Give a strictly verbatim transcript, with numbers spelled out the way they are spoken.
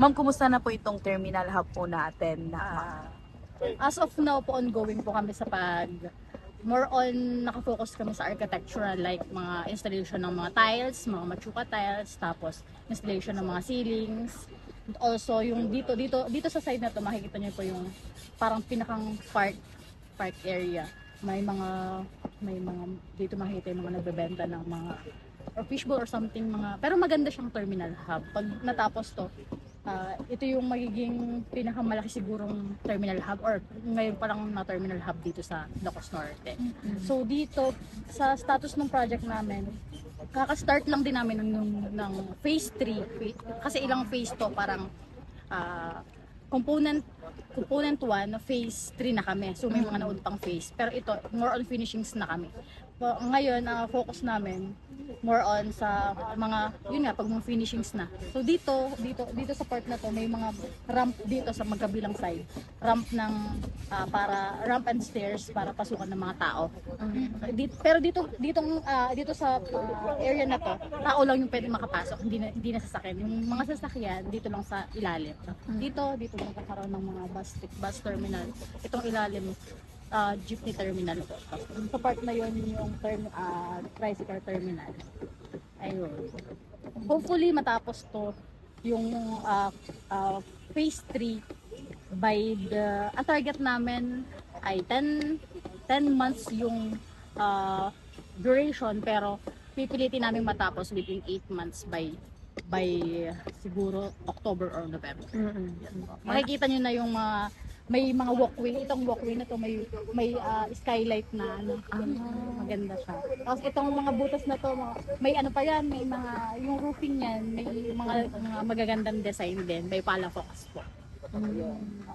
Ma'am, kumusta na po itong terminal hub po natin na Ah, as of now po, ongoing po kami sa pag, more on nakafocus kami sa architectural, like mga installation ng mga tiles, mga machuca tiles, tapos installation ng mga ceilings. And also, yung dito, dito, dito sa side na to, makikita niyo po yung parang pinakang park, park area. May mga, may mga, dito makikita yung mga nagbebenta ng mga or fishbowl or something, mga, pero maganda siyang terminal hub. Pag natapos to, ah, ito yung magiging pinakamalaki sigurong terminal hub or ngayon pa lang na terminal hub dito sa Ilocos Norte. So dito, sa status ng project namin, kaka-start lang din namin ng, ng, ng phase three. Kasi ilang phase to, parang ah, component component one, phase three na kami. So may mga naun pang phase. Pero ito, more on finishings na kami. So, ngayon, ang focus namin, more on sa mga, yun nga, pag mga finishings na. So dito, dito, dito sa part na to, may mga ramp dito sa magkabilang side. Ramp ng, ah, para, ramp and stairs para pasukan ng mga tao. Dito, pero dito, ditong, ah, dito sa ah, area na to, tao lang yung pwede makapasok, hindi na, hindi na sasakyan. Yung mga sasakyan, dito lang sa ilalim. Dito, dito magkakaroon ng mga bus, bus terminal. Itong ilalim, ah, jeepney terminal po. Tapos, sa part na yun, yung term, ah, tricycle terminal. Ayun. Hopefully, matapos to yung ah, ah, phase three by the, ang target namin ay ten, ten months yung ah, duration, pero pipilitin namin matapos within eight months by by siguro October or November. Makikita nyo na yung mga, may mga walkway. Itong walkway na to, may may ah, skylight na ano, maganda siya. Tapos itong mga butas na to, mga, may ano pa yan, may mga, yung roofing yan, may mga, mga magagandang design din, may palafox po. Yun.